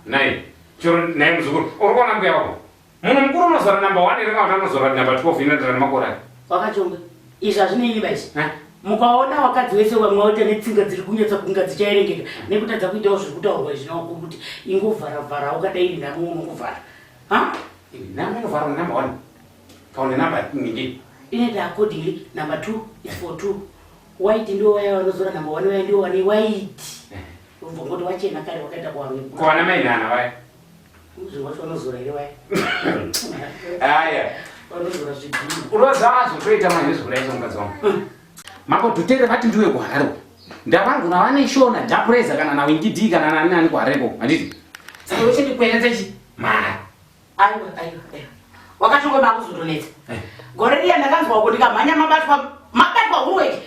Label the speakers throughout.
Speaker 1: Nhai, chero nhai muzukuru, uri kuona mbuya wako? Munhu mukuru unozora number 1 here kana kuti anozora number 12 inoenderana nemakore ake?
Speaker 2: Wakachonga. Izvi hazvinei ba izvi.
Speaker 1: Eh?
Speaker 2: Mukaona vakadzi vese vamwe vaita netsinga dziri kunyatsa kunga dzichaerengeka nekutadza kuitawo zviri kutaurwa izvi nawo kuti ingovhara-vhara ukadai nhamo unongovhara. Ha?
Speaker 1: Nhamo inovhara number 1. Kaone number nhingi.
Speaker 2: Inoita accordingly number 2 is for 2. White ndiwo vaya vanozora number 1 vaya ndiwo vane white. Ubva ngoti wachena kare wakaita kuvanhu.
Speaker 1: Ko vana mai nana vaya?
Speaker 2: Muzvi wacho vanozora here vaya?
Speaker 1: Aya.
Speaker 2: Vanozora zvidhina.
Speaker 1: Unoziva zvotoita manje zvekudai somukadzi wangu. Mambo Dhutere vati ndiwe kuHarare uko. Ndavanguna vane shona Dhapreza kana na Winky D kana nani nani kuHarare uko. Handiti? Saka uchindikwenetsa chi mari.
Speaker 2: Aiwa aiwa aiwa. Wakachongo makuzotonetsa.
Speaker 1: Eh.
Speaker 2: Gore riya ndakanzwa kuti ndikamhanya mabatwa mabatwa huweki.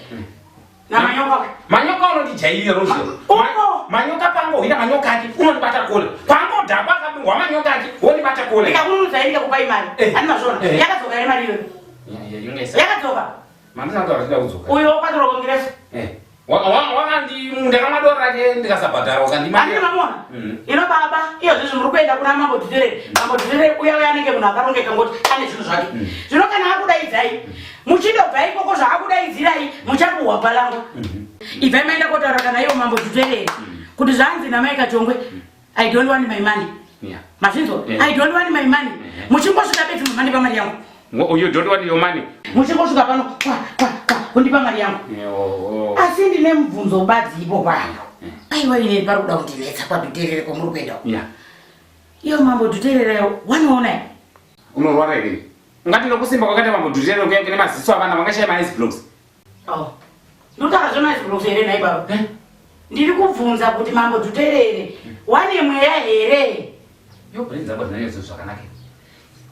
Speaker 2: Namanyoka.
Speaker 1: Manyoka unondijairira Rosie.
Speaker 2: Uko.
Speaker 1: Manyoka pangohwina manyoka ake unondibata kola. Pangodhakwa akabungwa manyoka ake wondibata kola.
Speaker 2: Ndikakururudza ini ndikakupai mari.
Speaker 1: Eh.
Speaker 2: Hani mazvona.
Speaker 1: Eh.
Speaker 2: Yakadzoka here mari iyoyo?
Speaker 1: Ya, ya, yunga isa.
Speaker 2: Yakadzoka.
Speaker 1: Mandisina kutaura zvida kudzoka.
Speaker 2: Uyo wakwatura kongiresi.
Speaker 1: Eh. Wakandi ndakamwa doro rake ndikasabhadhara wakandima.
Speaker 2: Handiti mamuona? Ino baba, iyo zvezvi muri kuenda kuna Mambo Dhuterere. Mambo Dhuterere uya uya anenge munhu akarongeka ngoti ane zvinhu zvake. Zvino kana akudaidzai, muchindobva ikoko zvaakudaidzirai, muchapuhwa bhalango. Ibvai maenda kotaura kana iwo Mambo Dhuterere kuti zvanzi namai Kachongwe, I don't want my money.
Speaker 1: Yeah.
Speaker 2: Mazvinzwa?
Speaker 1: Yeah.
Speaker 2: I don't want my money. Muchingosvika bedzi mandipa mari yangu.
Speaker 1: Oh, you don't want your money.
Speaker 2: Muchingosvika pano kwa kwa kwa kundipa mari yangu.
Speaker 1: Yeah, oh, oh.
Speaker 2: Asi ndine mubvunzo badzi ipo pano. Aiwa ini pari kuda kundinetsa kwaDhuterere kwamuri kuenda uko.
Speaker 1: Yeah.
Speaker 2: Iyo Mambo Dhuterere wanoona here?
Speaker 1: Unorwara here? Ungati nokusimba kwakaita Mambo Dhuterere kuya kune maziso avana vangashaya ma-ice blocks.
Speaker 2: Oh. Ndotaka zvema-ice blocks here nhai baba?
Speaker 1: Eh?
Speaker 2: Ndiri kubvunza kuti Mambo Dhuterere wane mweya here?
Speaker 1: Yo brain dzako dzinanyatso zvakanaka.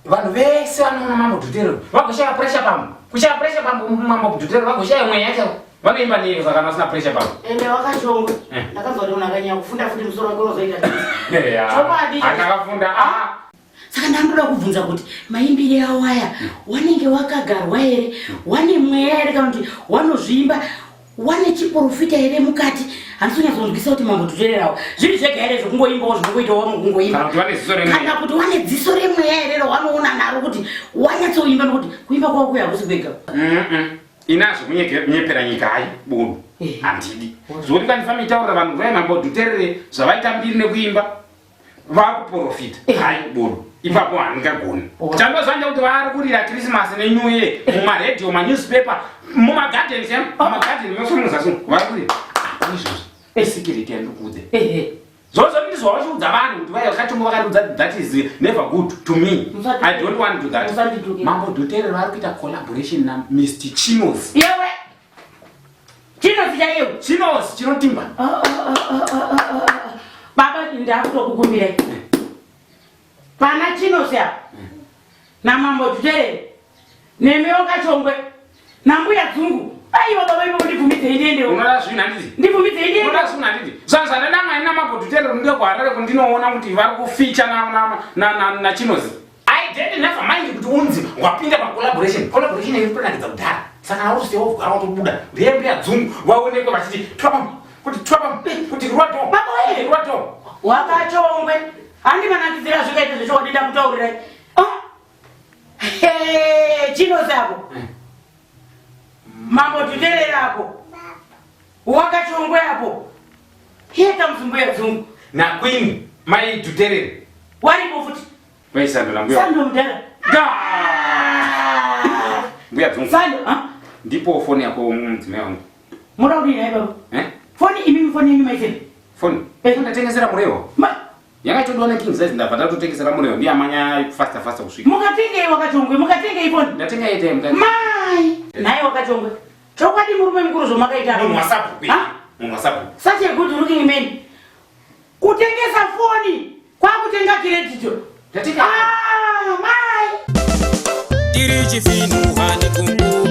Speaker 1: Vanhu vese vanoona Mambo Dhuterere vagoshaya pressure pamwe. Kushaya pressure pamwe Mambo Dhuterere vagoshaya mweya chaiwo. Vanoimba nei saka kana vasina pressure pamwe?
Speaker 2: Ende wakachongwe.
Speaker 1: Eh.
Speaker 2: Ndakanzwa kuti munhu akanyanya kufunda futi musoro wake unozoita zvisi.
Speaker 1: Yeah.
Speaker 2: Chokwadi.
Speaker 1: Akafunda. Ah.
Speaker 2: Saka ndandoda kubvunza kuti maimbire awo aya wanenge wakagarwa here, wane mweya here kana kuti wanozviimba, wane chiprofita here mukati? Handisi kunyatsonzwisisa kuti Mambo Dhutererawo zviri zvega here zvekungoimbawo zvinongoitawo vamwe kungoimba,
Speaker 1: Kana kuti vane ziso remweya.
Speaker 2: kana kuti wane dziso remweya here rawanoona naro kuti wanyatsoimba, nokuti kuimba kwavo kuya hakusi kwega.
Speaker 1: Inazvo kunyepera nyika hayi bodo.
Speaker 2: Eh.
Speaker 1: Handidi. Zvekuti kandifamitaurira vanhu vai Mambo Dhuterere zvavaita mbiri nekuimba vakuprofita
Speaker 2: Eh.
Speaker 1: hayi bodo ipapo handingagoni.
Speaker 2: Oh.
Speaker 1: Chandozvanja kuti vari kurira Christmas neNew Year mumaredhiyo, manewspaper, mumagarden sem, mumagarden mose muzasi umu, vari kurira. Ah, izvozvo. Security yandikuudze.
Speaker 2: Ehe.
Speaker 1: Zvozvo ndizvo vachiudza vanhu kuti vaya vakatonga vakandiudza that is never good to me. I don't want to do that.
Speaker 2: Musandituke.
Speaker 1: Mambo Dhuterere vari kuita collaboration na Mr. Chinos.
Speaker 2: Yewe. Chinosi chaiyo.
Speaker 1: Chinos chinotimba.
Speaker 2: Ah, ah, ah, ah, ah, ah, ah. Baba ndakutokukumbirai. Pana Chinosi apa. NaMambo Dhuterere. Nemi wakachongwe. Nambuya Dzungu. Aiwa baba ivo ndibvumidzei ndiendewo.
Speaker 1: Unoda zvinhu handiti?
Speaker 2: Ndibvumidzei ndiende.
Speaker 1: Unoda zvinhu handiti? Zvanzana namai naMambo Dhuterere ndiyo kuHarare kundinoona kuti vari kuficha na na na na, na Chinosi. I didn't never mind kuti unzi wapinda pa collaboration. Collaboration iri kutonakidza kudhara. Saka kana uri sewo kugara watobuda. Ndiye mbuya Dzungu vaonekwe vachiti twabam kuti twabam kuti rwato.
Speaker 2: Baba wee.
Speaker 1: Rwato.
Speaker 2: Wakachongwe. Handi manakidzira zvikaita zvechokwadi ndakutaurirai. Ah. Hey, Chinosi apo. Mambo Dhuterere apo. Wakachongwe apo. Here comes mbuya Dzungu.
Speaker 1: Na Queen mai Dhuterere.
Speaker 2: Waripo futi.
Speaker 1: Mai Sando na mbuya.
Speaker 2: Sando mudhara.
Speaker 1: Ga! Mbuya Dzungu.
Speaker 2: Sando, ha?
Speaker 1: Ndipo foni yako mudzimai wangu.
Speaker 2: Muda kudii nhai baba?
Speaker 1: Eh?
Speaker 2: Foni imimi foni yenyu maiseni.
Speaker 1: Foni.
Speaker 2: Eh.
Speaker 1: Ndatengesera murewa.
Speaker 2: Ma
Speaker 1: Yakatodiwa na king size ndabva ndatotengesera murewa ndiye amanya faster faster kusvika.
Speaker 2: Mukatengei wakachongwe, mukatengei foni.
Speaker 1: Ndatenga airtime mukati.
Speaker 2: Mai! Nhai wakachongwe. Chokwadi murume mukuru zvomakaita.
Speaker 1: Munhu wasabhuku.
Speaker 2: Ha?
Speaker 1: Munhu wasabhuku.
Speaker 2: Such a good looking man. Kutengesa foni kwakutenga kiredito.
Speaker 1: Ndatenga.
Speaker 2: Ah, mai!
Speaker 3: Tiri chifinu hani kumbu.